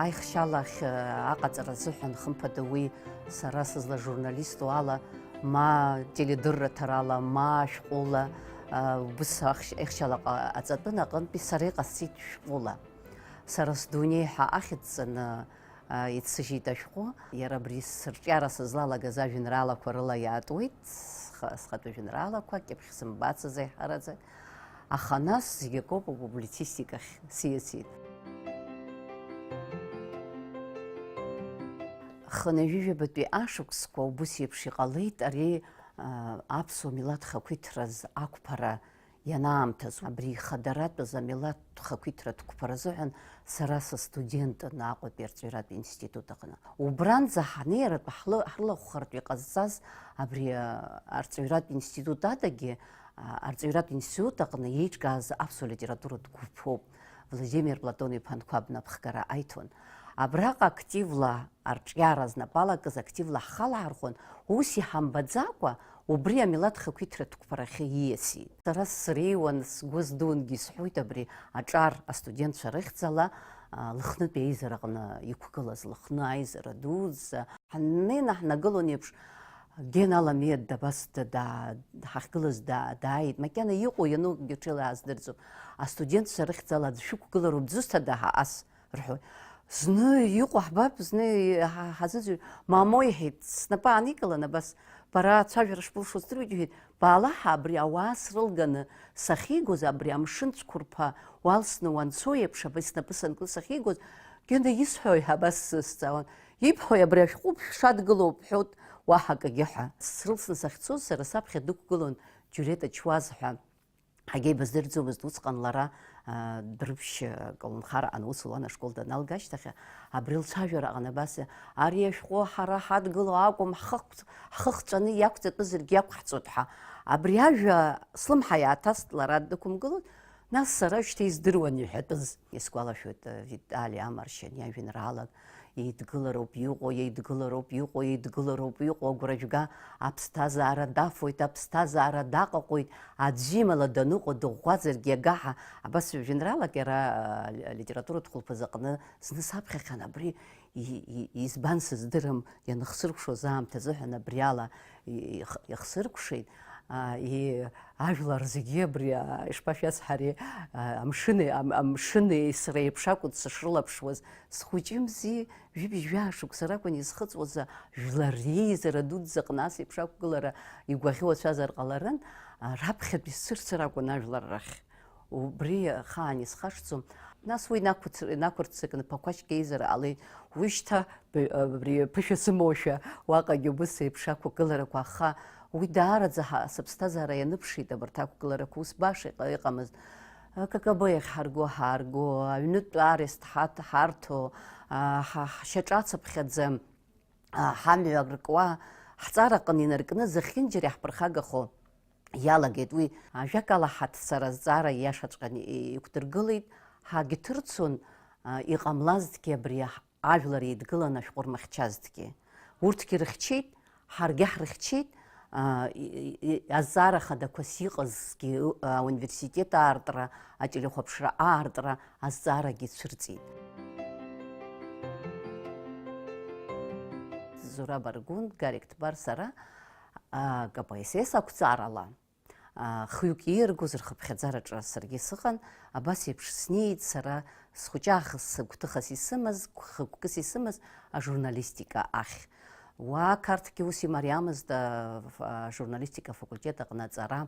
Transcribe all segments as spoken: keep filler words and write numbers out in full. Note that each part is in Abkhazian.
Аихшьала ахь, э, аҟаҵара азыҳәан, хымԥада, уи сара сызлажурналисту ала, ма теледырраҭарала, ма ашәҟәыла, э, убыс ахь-, аихшьалаҟа аҵатәын аҟынтәи сара иҟасҵеит шәҟәыла. Сара сдунеи ҳәа ахьӡҵаны, э, иццыжьит ашәҟәы. Иара абри сырҿиара сызлалагаз ажәеинраалақәа рыла иаатуеит, сха-, схатәы жәеинраалақәа, кьыԥхь сымбацыз аиҳараӡак. Аха нас зегь акоуп апублицистикахь сиасит. Хынҩажәижәабатәи ашықәсқәа убыс еиԥш иҟалеит ари, а, аԥсуа милаҭ хақәиҭраз ақәԥара ианаамҭаз. Абри ихадаратәыз амилаҭ хақәиҭратә қәԥара азыҳәан сара сыстудентын Аҟәатәи арҵаҩратә институт аҟны. Убранӡа ҳанеи, аратәы ҳлы-, ҳрылахәхартә иҟазҵаз абри, а, арҵаҩратә институт адагьы, а, арҵаҩратә институт аҟны еиҿкааз аԥсуа литературатә гәыԥ ауп. Владимир Платон-иԥа Анқәаб напхгара аиҭон. Абраҟа активла арҿиара знапы алакыз, активла ҳхы алаҳархәон, ус иҳамбаӡакәа, убри амилаҭ хақәиҭратә қәԥарахьы ииасит. Сара среиуан, сгәы здунгьы исҳәоит, абри аҿар астудентцәа рыхьӡала, а, Лыхнытәи аизараҟны иқәгылаз, Лыхны аизара дуӡӡа. Ҳаннеины ҳнагылон еиԥш, Гена Аламиа дабас да-, да-, ҳахьгылаз да-, дааит, макьана иҟоу иану акгьы ҽеила ҳаздырӡом. Астудентцәа рыхьӡала аӡә шәықәгылароуп, дзусҭада ҳа ас? Рҳәоит. Зны иҟоу ҳбап, зны ҳа-, ҳазыӡырҩ-, мамоу, иҳәеит, снапы ааникылан, абас, бара ацәажәара шбылшо здыруеит, иҳәеит, баала ҳа абри ауаа срылганы сахьигоз, абри амшын цәқәырԥа уалсны уанцо еиԥш, абас снапы санкны сахьигоз, Гена исҳәои ҳәа абас сызҵаауан. Ибҳәои, абри ашәҟәы шәадгылоу бҳәоит, уаҳа акагьы ҳәа. Срылсны сахьцоз, сара саԥхьа дықәгылон Џьулиета Чуаз ҳәа. Ҳагьеибаздырӡомызт усҟан лара, а, Дәрыԥшь, а, колнхара аус луан ашкол даналга ашьҭахь, абри лцәажәара аҟны абас, ари ашәҟәы ҳара ҳадгыло акәым, ҳхы-, ҳхы хҵәаны иақәҵатәызаргьы иақәҳҵоит ҳәа. Абри ажәа слымҳа иааҭаст лара дықәымгылоит, нас сара шьҭа издыруан иҳәатәыз. Исгәалашәоит, а, Витали Амаршьан иажәеинраалак, Еидгылароуп иҟоу, еидгылароуп иҟоу, еидгылароуп иҟоу, агәра жәга, аԥсҭазаара дафоит, аԥсҭазаара даҟаҟоит, аӡәы имала даныҟоу дыӷәӷәазаргьы иагаҳа, абас жәеинраалак иара, а, литературатә хәылԥазы аҟны зны саԥхьахьан, абри и-, и-, избан сыздырам, ианахсыркәшоз аамҭазыҳәан абриала и-, их-, ихсыркәшеит, а, и-, ажәлар зегьы абри, а, ишԥашәасҳари, а, амшыни, ам-, амшыни среиԥш акәын сышрылаԥшуаз, схәыҷымзи, Ҩажәи жәаа шықәса ракәын изхыҵуаз, жәлар реизара дуӡӡаҟны ас еиԥш ақәгылара игәаӷьуацәазар ҟаларын, а, раԥхьатәи ссырцәар акәын ажәлар рахь. Убри ахаан исхашҭӡом. Нас уи инақәыц-, инақәырццакны Ԥақәашьк еизара ҟалеит. Уи шьҭа б-, абри ԥышәа сымоушәа уаҟагьы убыс еиԥш ақәгыларақәа, аха уи даараӡа ҳа-, сыԥсҭазаара ианыԥшит абарҭ ақәгыларақәа, ус баша иҟа-, иҟамызт. К К Б иахь ҳарго, ҳаарго, аҩнытә арест ҳаҭ-, ҳарҭо, а, ҳа-, ҳшьаҿа ацыԥхьаӡа, а, ҳамҩа ркуа, ҳҵараҟны инаркны зехьынџьара иаҳԥырхагахо иалагеит. Уи, а, ажәакала, ҳаҭцара азҵаара ииашаҵәҟьаны и-, иқәдыргылеит, ҳагьҭырцон, а, иҟамлазҭгьы абри аҳ-, ажәлар еидгыланы ашәҟәы рмыхьчазҭгьы. Урҭгьы рыхьчеит, ҳаргьы ҳрыхьчеит, а, и-, и-, и-, азҵаара хадақәас иҟазгьы, а, ауниверситет аартра, ателехәаԥшра аартра азҵаарагьы цәырҵит. Зураб Аргәын, Гарик Ҭбар, сара, а, К П С С ақәҵарала, а, хҩык ииаргоз рхыԥхьаӡараҿы саргьы сыҟан, абас еиԥш снеит сара, схәыҷаахыс, сыгәҭыхас исымаз, хықәкыс исымаз ажурналистика ахь. Уа Қарҭгьы ус имариамызт, а, ф-, ажурналистика афакультет аҟны аҵара.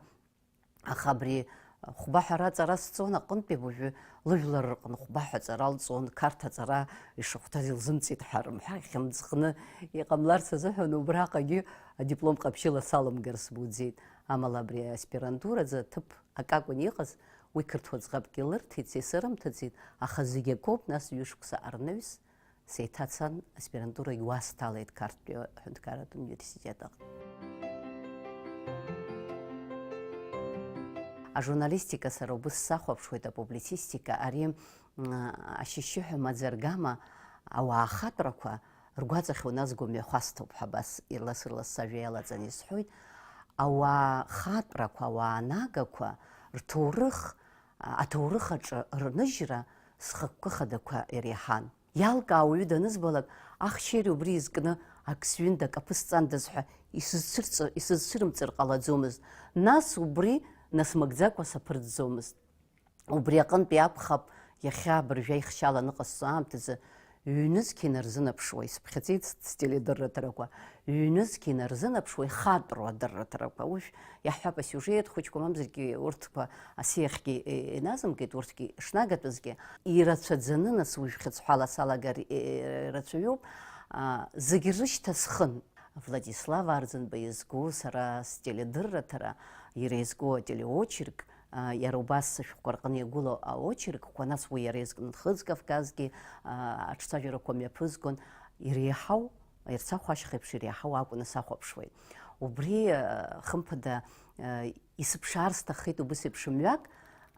Аха абри хәба ҳәа раҵара сҵон аҟынтәи, уажәы лыжәлар рҟны хәба ҳәа аҵара лҵон, Қарҭ аҵара ишахәҭаз илзымҵит ҳәа рымҳәа, хьымӡӷны иҟамларц азыҳәан убраҟагьы адиплом ҟаԥшьыла салымгар смуӡеит. Амала абри аспирантураӡа ҭыԥ акакәын иҟаз, уи қырҭуа ӡӷабк илырҭеит, са исырымҭаӡеит, аха зегь акоуп, нас ҩышықәса арнаҩс, Сеиҭацан, аспирантурагь уасҭалеит Қарҭтәи аҳәынҭқарратә университет аҟны. Ажурналистика сара убыс сахәаԥшуеит, апублицистика, ари, м, ашьышьыҳәа маӡа-аргама ауаа ахатәрақәа ргәаҵахь уназго мҩахәасҭоуп ҳәа абас ирлас-ирлас сажәа иалаҵаны исҳәоит. Ауаа хатәрақәа, ауаа нагақәа рҭоурых, аҭоурых аҿы рныжьра схықәкы хадақәа иреиҳан. Иалкаау уаҩы данызбалак, ахшьеира убри изкны ак сҩында, ак аԥысҵандаз ҳәа исызцәырҵ-, исызцәырымҵыр ҟалаӡомызт. Нас убри насмыгӡакәа саԥырҵӡомызт. Убри аҟынтәи акәхап, иахьа абыржәы аихшьала аныҟасҵо аамҭазы, ҩнызқь инарзынаԥшуа, исыԥхьаӡеит стеледырраҭарақәа, ҩнызқь инарзынаԥшуа ихатәру адырраҭарақәа. Уажә иаҳҳәап, асиужет хәыҷқәа, мамзаргьы урҭқәа асиахьгьы, е, иназымкит, урҭгьы шнагатәызгьы, ирацәаӡаны, нас, уажә хьыӡҳәала салагар, е, рацәаҩуп, а, зегь рышьҭа схын. Владислав Арӡынба изку сара стеледырраҭара, иара изку ателеочерк, а, иара убас ашәҟәқәа рҟны иагәылоу аочеркқәа, нас уи иара изкны Нхыҵ Кавказгьы, а, аҿцәажәарақәа мҩаԥызгон, иреиҳау, Ерцахә ашьха еиԥш иреиҳау акәны сахәаԥшуеит. Убри, а, хымԥада, а, исыԥшаар сҭаххеит убыс еиԥш мҩак,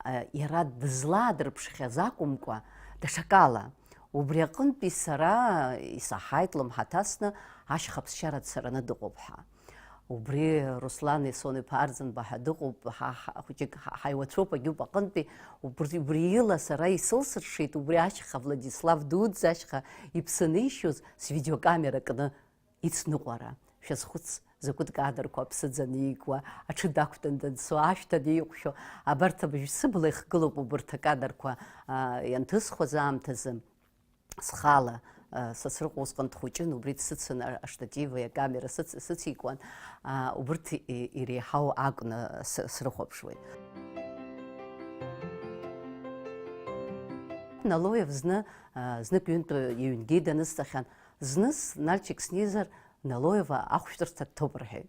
а, иара дызлаадырԥшхьаз акәымкәа, даҽакала. Убри аҟынтәи сара исаҳаит лымҳа ҭасны ашьха ԥсшьара дцараны дыҟоуп ҳәа. Убри Руслан Исониԥа Арӡынба ҳәа дыҟоуп, ҳа, ҳа, хәыҷык ҳа, ҳаиуацәоуп Агьуп аҟынтәи, убри, убри ила сара исылсыршеит, убри ашьха, Владислав дуӡӡа ашьха иԥсы анишьоз, свидеокамера кны ицныҟәара. Шәазхәыц, закәытә кадрқәа аԥсыӡ аниикуа, аҽы дақәтәан данцо, ашәҭ аниҟәшәо, абарҭ абыжә сыбла ихгылоуп убарҭ акадрқәа, а, ианҭысхуаз аамҭазы. Схала, а, Сасрыҟәа усҟан дхәыҷын, убри дсыцын, а, аштативи акамера сыц-, сыцикуан, а, убырҭ и-, иреиҳау акәны сы-, срыхәаԥшуеит. Налоев зны, а, знык ҩынтә иҩнгьы данысҵахьан, зныс Нальчик снеизар, Налоева ахәшәтәырҭа дҭоуп рҳәеит.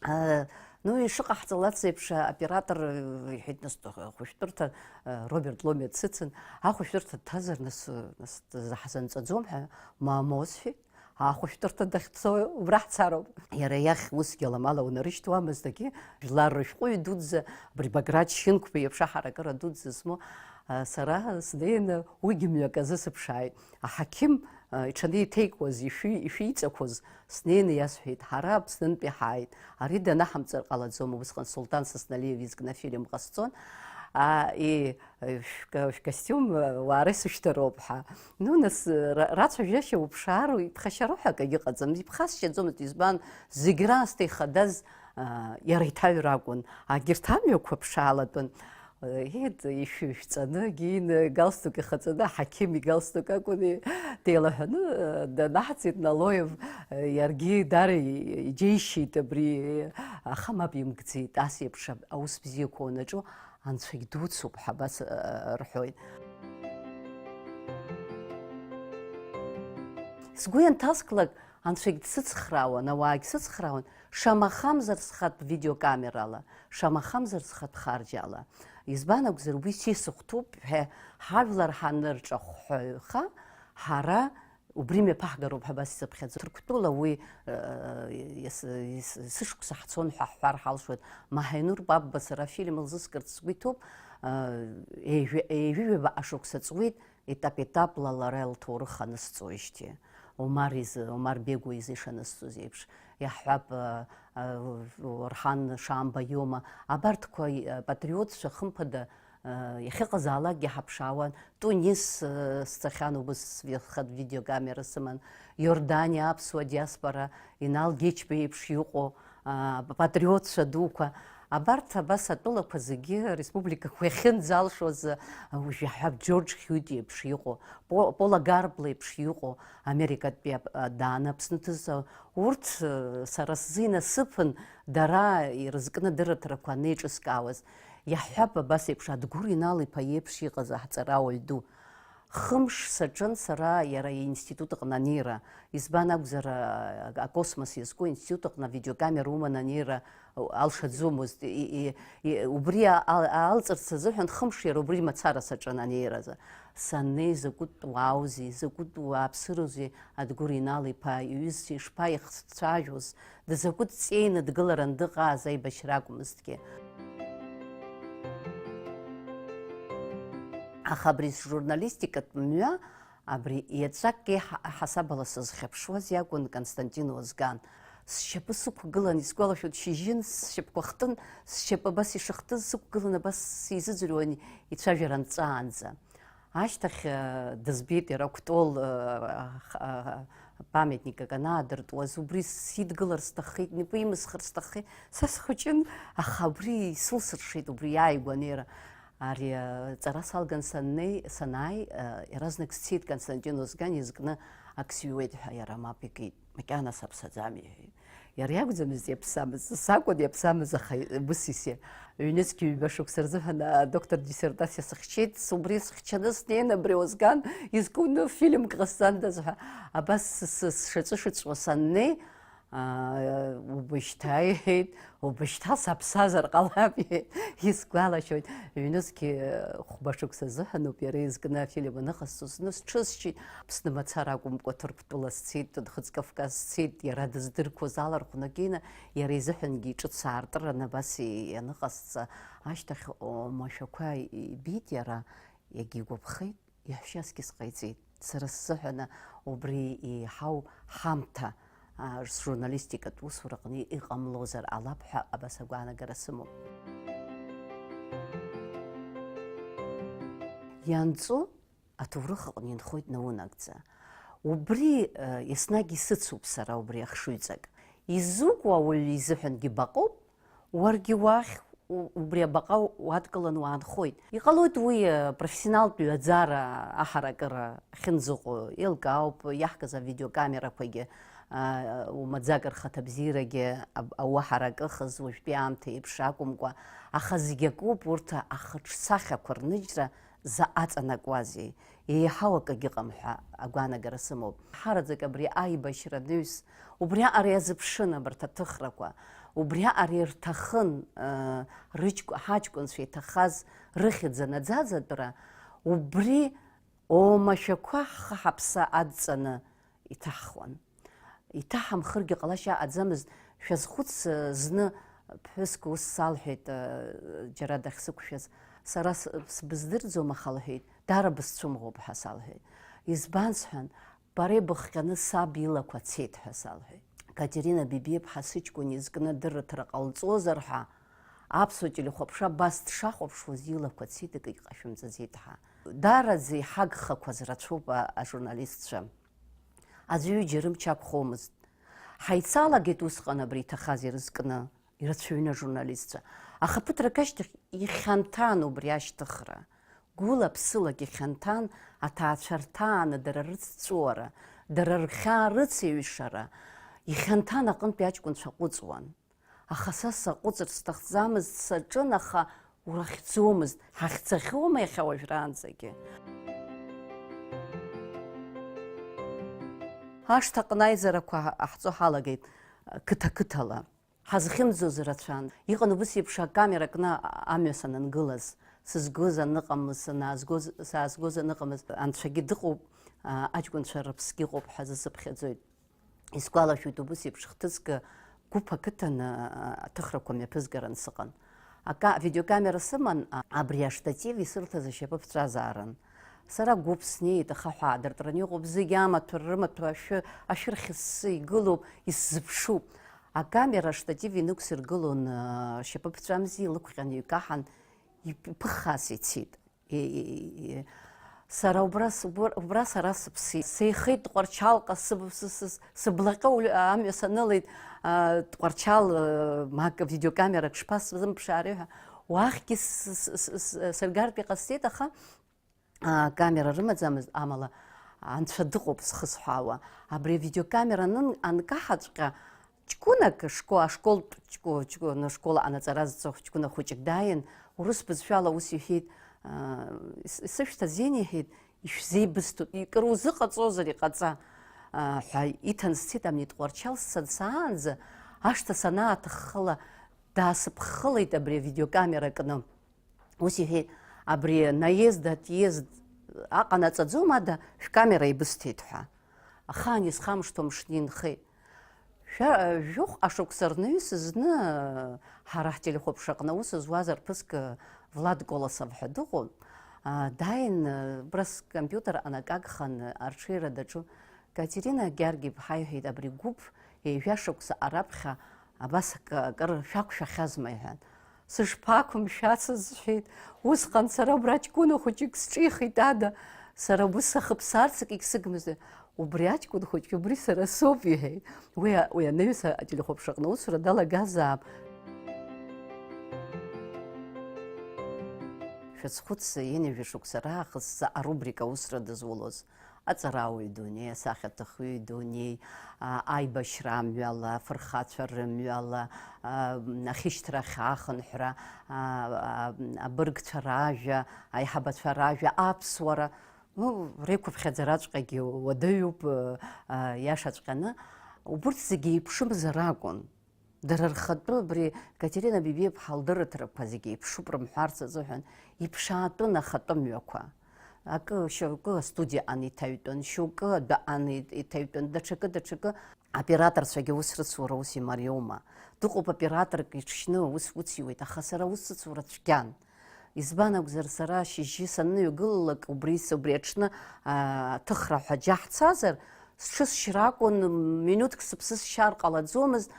Э, ну, ишыҟаҳҵалац еиԥш, аоператор, э, иҳәеит, нас, ахәышәтәырҭа, э, Роберт Ломиа дсыцын, ахәышәтәырҭа дҭазар, нас, э, нас дызаҳзанҵаӡом ҳәа, мамоу, сҳәеит, ахәышәтәырҭа дахьцо убра ҳцароуп. Иара иахь усгьы аламала унарышьҭуамызт, егьи, жәлар рышәҟәыҩҩы дуӡӡа, абри Баграт Шьынқәба иеиԥш аҳаракыра дуӡӡа змоу, э, сара снеины уигьы мҩак азы сыԥшааит. Аҳақьым, а, иҽанеиҭеикуаз, ишәи-, ишәиҵақәоз, снеины иасҳәеит, ҳара Аԥснынтәи ҳааит, ари данаҳамҵар ҟалаӡом, убысҟан Сулҭан Сасналиев изкны афильм ҟасҵон, а, и, шәка-, шәкостиум, а, уаара исышәҭароуп ҳәа. Ну, нас, ра-, рацәажәашьа уԥшаар, иԥхашьароу ҳәа акагьы ыҟаӡам, иԥхасшьаӡомызт, избан, зегь раасҭа ихадаз, а, иара иҭаҩра акәын, агьырҭ амҩақәа ԥшаалатәын. Еҳ, ишәы-, ишәҵаны, геины, галстук ихаҵаны, аҳақьым игалстук акәын, деилаҳәаны, э, данаҳҵеит Налоев, э, иаргьы даара и-, иџьеишьеит абри, аха мап имкӡеит, ас еиԥш аб-, аус бзиақәа уанаҿу, анцәагь дуцуп ҳәа абас, э, рҳәоит. Сгәы ианҭасклак, анцәагь дсыцхраауан, ауаагь сыцхраауан, шамахамзар схатә видеокамерала, шамахамзар схатә харџьала. Избан акәзар, уи сисыхәҭоуп ҳәа ҳажәлар ҳанырҿахәҳәаҩха, ҳара убри мҩаԥаҳгароуп ҳәа абас исыԥхьаӡо. Ҭырқәтәыла уи, э, ес-, ес-, есышықәса ҳцон ҳәа ҳҳәар ҳалшоит. Маҳаинур Бабба сара афильм лзыскырц сгәы иҭоуп, э, ҩажәи-, ҩажәи ҩба ашықәса ҵуеит, етап-етапла лара лҭоурых анысҵоижьҭеи, Омар изы, Омар Бегу изы ишанысҵоз еиԥш, иаҳҳәап, а, а, Орҳан Шамба иоума, абарҭқәа, а, патриотцәа, хымԥада, а, иахьыҟазаалакгьы ҳаԥшаауан. Тунис, а, сцахьан, убыс сви-, хатә видеокамера сыман, Иорданиа аԥсуа диаспора, Инал Гечба иеиԥш иҟоу, а, патриотцәа дуқәа, абарҭ абас атәылақәа зегьы, ареспубликақәа иахьынӡалшоз, а, уажә иаҳҳәап, Џьорџ Хьиуит иеиԥш иҟоу, По-, Пола Гарбла иеиԥш иҟоу, Америкатәи ап-, а, дааны Аԥсны дызцо, урҭ, а, сара сзы инасыԥын, дара ирызкны адырраҭарақәа анеиҿыскаауаз. Иаҳҳәап, абас еиԥш Адгәыр Инал-иԥа иеиԥш иҟаз аҳҵарауаҩ ду. Хымш саҿын сара иара иинститут аҟны анеира. Избан акәзар, а, акосмос иазку аинститут аҟны авидеокамера уманы анеира алшаӡомызт. И, и, и, убри а-, а-, аалҵырц азыҳәан хымш иара убри мацара саҿын анеиразы. Саннеи, закәытә уааузеи, закәытә уааԥсыроузеи Адгәыр Инал-иԥа, иҩызцәа ишԥаихцәажәоз, дызакәытә ҵеины дгыларан дыҟааз аибашьра акәмызҭгьы. Аха абри сжурналистикатә мҩа, абри еҵәак еиҳа ҳасабала сызхьаԥшуаз иакәын Константин Озган. Сшьапы сықәгылан, исгәалашәоит, шьыжьын, сшьапқәа хтын, сшьапы абас ишыхтыз сықәгылан, абас сизыӡырҩуан ицәажәара нҵәаанӡа. Ашьҭахь, э, дызбеит иара Кәтол, э, ах-, а, памятникак анаадыртуаз, убри сидгылар сҭаххеит, напы имысхыр сҭаххеит. Са схәыҷын, аха абри исылсыршеит, убри иааигәа анеира. Ари, э, ҵара салган саннеи, санааи, э, иаразнак сцеит Константин Озган изкны Ак сҩуеит ҳәа, иара мап икит. Макьана саԥсаӡам, иҳәеит. Иара иакәӡамызт иаԥсамыз, сакәын иаԥсамыз, аха ус исиа. Ҩнызқь ҩба шықәса рзыҳәан адоктор диссертациа сыхьчеит, убри сыхьчаны снеин, абри Озган изкуны фильмк ҟасҵандаз ҳәа. Абас с-, с-, сшаҵәышаҵәуа саннеи, аа, убышьҭа, иҳәеит, убышьҭа саԥсазар ҟалап, иҳәеит. Исгәалашәоит, ҩнызқь хәба шықәса азыҳәаноуп иара изкны афильм аныҟасҵо, зны сҽысшьит, Аԥсны мацара акәымкәа, Ҭырқәтәыла сцеит, Нхыҵ Кавказ сцеит, иара дыздырқәоз ала рхәнакьины, иара изыҳәангьы иҿыц аартыран абас ианыҟасҵа, ашьҭахь омашәақәа ибеит иара, иагьигәаԥхеит, иаҳәшьа аскьыс ҟаиҵеит. Сара сзыҳәаны убри еиҳау ҳамҭа, а, сжурналистикатә усураҟны иҟамлозар ҟалап ҳәа абас агәаанагара сымоуп. Ианҵо аҭоурых аҟны инхоит наунагӡа. Убри, э, еснагь исыцуп сара убри ахшыҩҵак. Изукәу ауаҩы изыҳәангьы баҟоуп, уаргьы уахь у-, убри абаҟа уадкыланы уаанхоит. Иҟалоит уи, э, профессионалтә ҩаӡара аҳаракыра ахьынӡаҟоу еилкаауп, иаҳкыз авидеокамерақәагьы, э, умаӡак рхаҭабзиарагьы аб-, ауаҳаракыхыз уажәтәи аамҭа еиԥш акәымкәа, аха зегь акоуп урҭ ахаҿсахьақәа рныжьра заҟа аҵанакуазеи, еиҳау акагьы ыҟам ҳәа агәаанагара сымоуп. Ҳараӡак абри аибашьра анаҩс, убриаҟара иазыԥшын абарҭ аҭыхрақәа, убриаҟара ирҭахын, ыы, рыҷк-, ҳаҷкәынцәа иҭахаз рыхьӡ анаӡаӡатәра, убри омашәақәа ҳхы-ҳаԥсы адҵаны иҭаҳхуан. Иҭаҳамхыргьы ҟалашьа ыҟаӡамызт, шәазхәыц, зны ԥҳәыск ус салҳәеит, џьара дахьсықәшәаз, сара с-, сбыздырӡом, аха лҳәеит, даара бысцәымӷуп ҳәа салҳәеит. Избан, сҳәан, бара ибыхҟьаны саб илақәа цеит ҳәа салҳәеит. Катерина Бибиаԥҳа сыҷкәын изкны дырраҭара ҟалҵозар ҳәа, аԥсуа телехәаԥшра абас дшахәаԥшуаз илақәа цеит, акгьы ҟашәымҵаӡеит ҳәа. Даараӡа иҳагхақәаз рацәоуп а-, ажурналистцәа. Аӡәы-ҩыџьа рымч ақәхомызт. Ҳаицалагеит усҟан абри иҭахаз ирызкны, ирацәаҩны ажурналистцәа. Аха ԥыҭрак ашьҭахь ихьанҭан убри ашьҭыхра. Гәыла-ԥсылак ихьанҭан аҭаацәа рҭааны дара рыцҵәуара, дара рхьаа рыцеиҩшара, ихьанҭан аҟынтәи аҷкәынцәа ҟәыҵуан. Аха са саҟәыҵырц сҭахӡамызт, саҿын, аха урахьӡомызт, ҳахьӡахьоума иахьа уажәраанӡагьы? Ашҭаҟны аизарақәа ҟаҳҵо ҳалагеит, қыҭа-қыҭала. Ҳазхьымӡоз рацәан. Иҟан убыс еиԥш акамера кны амҩа санангылаз, сызгоз аныҟамыз, санаазгоз, саазгоз аныҟамыз, анцәагьы дыҟоуп, а, аҷкәынцәа рыԥсгьы ыҟоуп ҳәа азы сыԥхьаӡоит. Исгәалашәоит, убыс еиԥш хҭыск гәыԥ ақыҭан, а, аҭыхрақәа мҩаԥызгаран сыҟан. Ака-, авидеокамера сыман, а, абри аштатив исырҭаз ашьапы ԥҵәазаарын. Сара гәыԥ снеит, ахаҳә аадыртраны иҟоуп, зегь амаҭәа, рымаҭәа ашәы, ашәырхь сы игылоуп, исзыԥшуп. Акамера аштатив инықәсыргылон, а, ашьапы ԥҵәамзи илықәҟьаны икаҳан, иԥыххас ицеит. Е-, е-, е-, сара убра, убра, убра сара сыԥсит. Сеихеит Тҟәарчалҟа, сыб-, сы-, сы-, сыблаҟьо уль-, амҩа санылеит, а, Тҟәарчал, а, мак видеокамерак шԥасзымԥшаари ҳәа. Уахьгьы с-, с-, с-, с-, сыргартә иҟасҵеит, аха, а, камера рымаӡамызт, амала анцәа дыҟоуп зхысҳәаауа. Абри авидеокамера анын-, анкаҳаҵәҟьа, ҷкәынак шко-, ашколтә ҷкәы-, ҷкәын, ашкол анаҵара зҵо ҷкәына хәыҷык дааин, урыс бызшәала ус иҳәеит, аа, ис-, исышәҭа, Зен, иҳәеит, ишәзеибысҭоит, икыр узыҟаҵозар иҟаҵа, аа, ҳәа иҭан сцеит, амни Тҟәарчал сцан саанӡа, ашҭа санааҭыххыла, даасыԥххылеит абри авидеокамера кны. Ус иҳәеит, абри наезд, отъезд аҟанаҵаӡом ада, шәкамера ибысҭеит ҳәа. Ахаан исхамышҭуа мшны инхеит. Шәа-, жәохә ашықәса рнаҩс зны, ҳара ҳтелехәаԥшраҟны аус зуаз арԥыск Влад Колосов ҳәа дыҟоуп, а, дааин, убра скомпиутер анакагхан арҽеира даҿу, Катерина Георги-иԥҳа, иҳәеит, абри гәыԥ ҩажәа шықәса араԥхьа абас акы, акыр шәақәшәахьазма, иҳәан. Сышԥақәымшәацыз, сҳәеит. Усҟан сара убра ҷкәына хәыҷык сҿихит, ада, сара убыс сахыԥсаарц акгьы сыгмызт. Убри аҷкәын хәыҷгьы убри сара соуп, иҳәеит. Уи, уи анаҩс ателехәаԥшраҟны аусура далагазаап. Шәазхәыц, ҩажәа шықәса раахыс заҟа рубрика аусра дызулоз. Аҵарауаҩ дунеи, асахьаҭыхҩы дунеи, а, аибашьра амҩала, афырхацәа рымҩала, а, ахьышьҭрахь ахынҳәра, а, а, абыргцәа ражәа, аиҳабацәа ражәа, аԥсуара, ну, реиқәыԥхьаӡараҵәҟьагьы уадаҩуп, а, а, иашаҵәҟьаны. Убурҭ зегьы еиԥшымзар акәын. Дара рхатәы, абри Катерина Бебиаԥҳа лдырраҭарақәа зегьы еиԥшуп рымҳәарц азыҳәан, иԥшаатәын ахатәы мҩақәа. Акы, шьоукы астудиаҟны иҭаҩтәын, шьоукы адәаҟны иҭаҩтәын, даҽакы, даҽакы. Аоператорцәагьы ус рыцура ус имариоума? Дыҟоуп операторк иҽшьны аус уциуеит, аха сара аус сыцура цәгьан. Избан акәзар, сара шьыжьы санныҩагылалак, убри с-, убри аҽны, аа, аҭыхра ҳәа џьаҳцазар, сҽысшьыр акәын, минуҭк сыԥсы сшьар ҟалаӡомызт,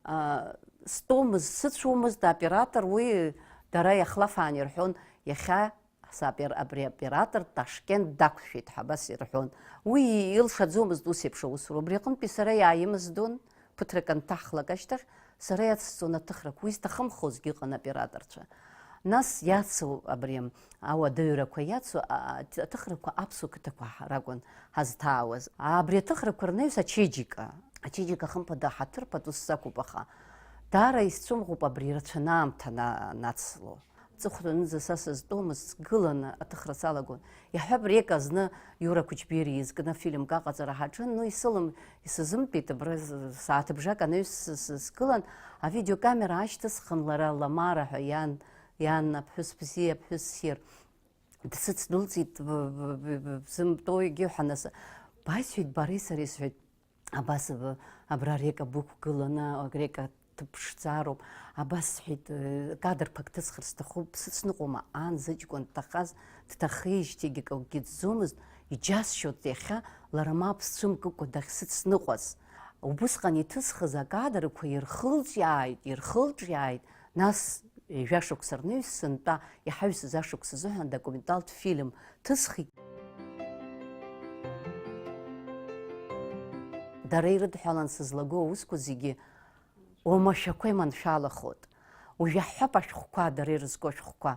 аа, стәомызт, сыцәомызт, аоператор уи дара иахлафаан ирҳәон, иахьа сапер-, абри аоператор Ташкент дақәшәеит ҳәа абас ирҳәон. Уи илшаӡомызт ус еиԥш аусура, убри аҟынтәи сара иааимыздон. Ԥыҭрак анҭаҳхлак ашьҭахь, сара иацсҵон аҭыхрақәа, уи зҭахымхозгьы ыҟан аоператорцәа. Нас иацу абри ауадаҩрақәа иацу, а, а, аҭыхрақәа аԥсуа қыҭақәа ҳа-, ракәын ҳазҭаауаз. Абри аҭыхрақәа рнаҩс ачеиџьыка, ачеиџьыка хымԥада ҳаҭыр пату сзақәуп, аха даара исцәымӷуп абри ирацәаны аамҭа на-, анацло. Ҵыхәтәанынӡа са сызтәомызт, сгыланы аҭыхра салагон. Иаҳҳәап, Река зны Иура Қәыџьбери изкны фильмк аҟаҵара ҳаҿын, ну, исылым-, исызымтәеит, абра з-, сааҭыбжак анаҩс с-, с-, сгылан, авидеокамера аашьҭысхын, лара Ламара ҳәа иан, иан аԥҳәыс бзиа, аԥҳәыс ссир, дсыцдәылҵит, б-, б-, б-, б-, бзымтәо егьи ҳәа, нас, баисҳәеит, бареи сареи, сҳәеит. Абас аб-, абра Река бықәгыланы, Река дыԥшӡароуп. Абас сҳәеит, э, кадрқәак ҭысхыр сҭахуп, сыцныҟәома, ан зыҷкәын дҭахаз дҭахижьҭеигьы акгьы ӡӡомызт, иџьасшьоит иахьа лара мап сцәымкыкәа дахьсыцныҟәаз. Убысҟан иҭысхыз акадрқәа ирхылҿиааит, ирхылҿиааит, нас ҩажәа шықәса рнаҩс сынтәа иҳаҩсыз ашықәс азыҳәан документалтә фильм ҭысхит. Дара ирыдҳәалан сызлаго аусқәа зегьы уамашәақәа иманшәалахоит. Уажә иаҳҳәап ашәҟәқәа, дара ирызку ашәҟәқәа.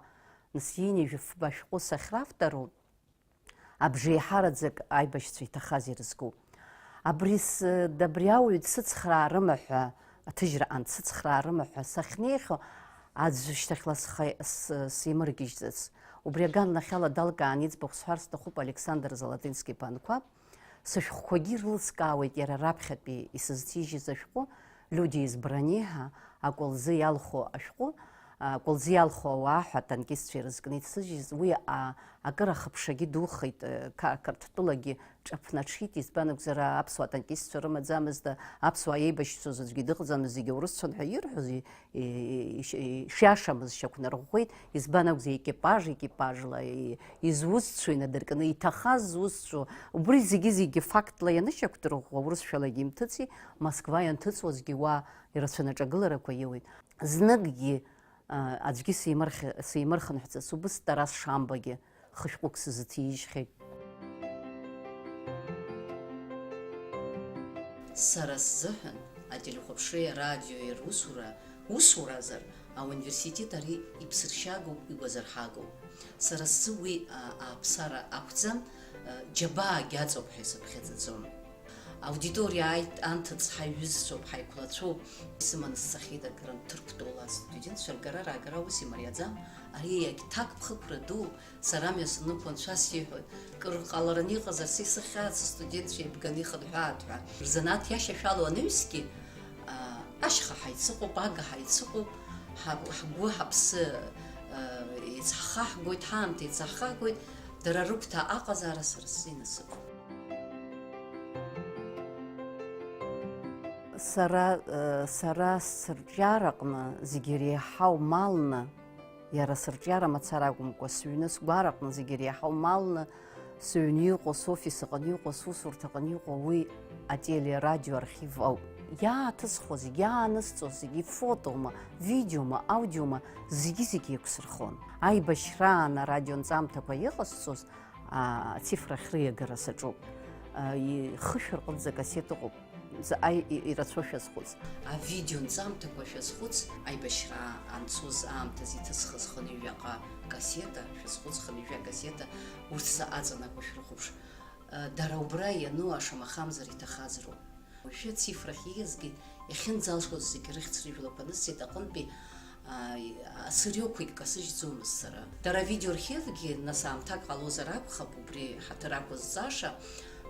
Нас ҩажәи фба ашәҟәы сахьравтору абжеиҳараӡак аибашьцәа иҭахаз ирызку. Абри с-, абри ауаҩ дсыцхраарыма ҳәа, аҭыжьраҟан дсыцхраарыма ҳәа сахьнеихьоу, аӡә шьҭахьла схы, с-, симыргьежьӡац. Убри аганахьала далкаан иӡбахә сҳәар сҭахуп Александр Золотынски-иԥа Анқәаб. Сышәҟәқәагьы ирылыскаауеит иара раԥхьатәи исызҭижьыз ашәҟәы, Люди из брони ҳәа, акәалӡы иалху ашәҟәы, акәалӡы иалху ауаа ҳәа атанкистцәа ирызкны ицыжьыз, уи, а, акыр ахыԥшагьы духеит, э, Қа-, Қырҭтәылагьы ҿаԥнаҽит, избан акәзар, аԥсуа танкистцәа рымаӡамызт, аԥсуаа еибашьцәоз аӡәгьы дыҟаӡамызт, зегьы урысцәан ҳәа ирҳәоз, и-, и-, иши-, ишиашамыз шьақәнарӷәӷәеит, избан акәзар, екипаж, екипажла, и-, изусҭцәоу инадыркны, иҭахаз зусҭцәоу, убри зегьы-зегьы фактла ианышьақәдырӷәӷәа, урысшәалагьы имҭыҵи, Москва ианҭыҵуазгьы уа ирацәаны аҿагыларақәа иуеит. Зныкгьы, а, аӡәгьы симырхь-, симырхынҳәӡац, убыс Тарас Шамбагьы хышәҟәык сызҭижьхьеит. Сара сзыҳәан ателехәаԥшреи арадиои русура усуразар, ауниверситет ари иԥсыршьагоуп, игәазырҳагоуп. Сара сзы уи, а, ааԥсара акәӡам, а, џьабаагьы аҵоуп ҳәа исыԥхьаӡаӡом. Аудиториа ааит, анҭыҵ ҳаиҩызцәоуп, ҳаиқәлацәоуп. Исыманы сцахьеит акырынтә Ҭырқәтәыла астудентцәа ргара-раагара аус имариаӡам. Ари иагьҭак ԥхықәра дууп. Сара амҩа санықәу анцәа сиҳәоит, кыр ҟалараны иҟазар, са исыхьаат сыстудентцәа еибганы ихынҳәаат ҳәа. Рзанааҭ иашьашәалоу анаҩсгьы, аа, ашьха ҳаицыҟоуп, ага ҳаицыҟоуп, ҳа-, ҳгәы, ҳаԥсы, аа, еицаҳхаҳгоит, ҳаамҭа еицаҳхаҳгоит, дара рыгәҭа аҟазаара сара сзы инасыԥуп. Сара, э, сара сырҿиараҟны зегьы иреиҳау малны, иара сырҿиара мацара акәымкәа, сыҩны сгәараҟны зегьы иреиҳау малны, сыҩны иҟоу, софис аҟны иҟоу, сусурҭа аҟны иҟоу, уи ателе-радио архив ауп. Иааҭысхуа зегь, иаанысҵо зегь, ифотома, видеома, аудиома, зегьы-зегьы еиқәсырхон. Аибашьраан арадионҵамҭақәа иҟасҵоз, аа, ацифра ахьрыиагара саҿуп. Ихышә рҟынӡа акассета ыҟоуп. Заҟа и-, ирацәоу шәазхәыц. Авидеонҵамҭақәа шәазхәыц, аибашьра анцоз аамҭазы иҭысхыз хынҩажәаҟа кассета, шәазхәыц хынҩажәа кассета, урҭ заҟа аҵанакуа шәрыхәаԥш. Дара убра иану ашамахамзар иҭахаз роуп. Уажәы ацифрахь ииазгеит, иахьынӡалшоз зегьы рыхьӡ-рыжәлақәа нысҵеит аҟынтәи, аа, асыриоқәагь касыжьӡомызт сара. Дара авидеоархивгьы, нас, аамҭак ҟалозар акәхап, убри ҳаҭыр ақәызҵаша,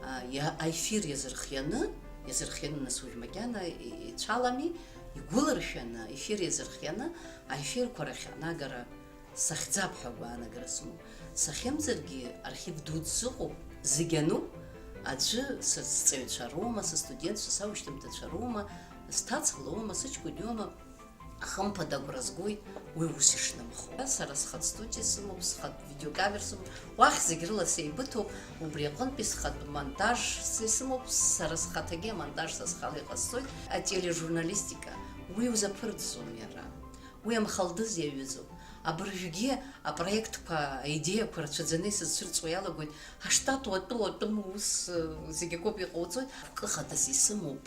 аа, иа-, аефир иазырхианы, иазырхианы, нас, уажә макьана и-, ицәалами, игәыларшәаны, аефир иазырхианы, аефирқәа рахь анагара сахьӡап ҳәа агәаанагара сымоуп. Сахьымӡаргьы, архив дуӡӡа ыҟоуп, зегь ануп, аӡәы са сҵаҩцәа роума, сыстудентцәа, саушьҭымҭацәа роума, сҭаца лоума, сыҷкәын иоума, хымԥада агәра згоит уи ус ишнымхо. Сара схатә студиа сымоуп, схатә видеокамера сымоуп, уахь зегь рыла сеибыҭоуп, убри аҟынтәи схатә монтаж исымоуп, сара схаҭагьы амонтаж са схала иҟасҵоит, атележурналистика, уи узаԥырӡом иара. Уи амхалдыз иаҩызоуп. Абыржәгьы апроектқәа, аидеиақәа рацәаӡаны исызцәырҵуа иалагоит. Ҳаштат уатәы-уатәым ус, э, зегь акоуп иҟауҵоит. Кы хадас исымоуп,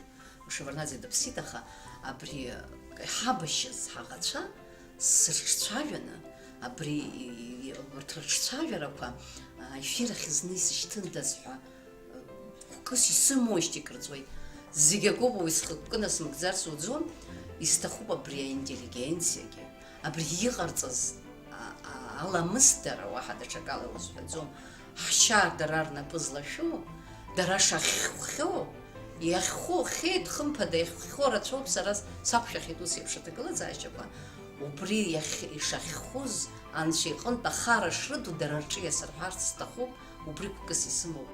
Шеварднаӡе дыԥсит, аха абри, э, иҳабашьыз ҳаӷацәа сырҿцәажәаны, абри, и-, и-, урҭ рыҿцәажәарақәа, а, ефир ахь зны исышьҭындаз ҳәа, Хәкыс исымоу шьҭа икырҵуеит. Зегь акоуп, уи схықәкы насмыгӡар суӡом, исҭахуп абри аинтеллигенциагьы. Абри иҟарҵаз, а, а, аламысдара уаҳа даҽакала иузҳәаӡом. Ҳшьа дара рнапы злашәу, дара шахьхәхьоу, иахьхәхьеит, хымԥада, иахьхәхьоу рацәоуп, сара сақәшәахьеит ус еиԥш аҭагылазаашьақәа. Убри иахь-, ишахьхәыз анцәа иҟынтә ахара шрыду дара рҿы иасырҳәарц сҭахуп, убри хәкыс исымоуп.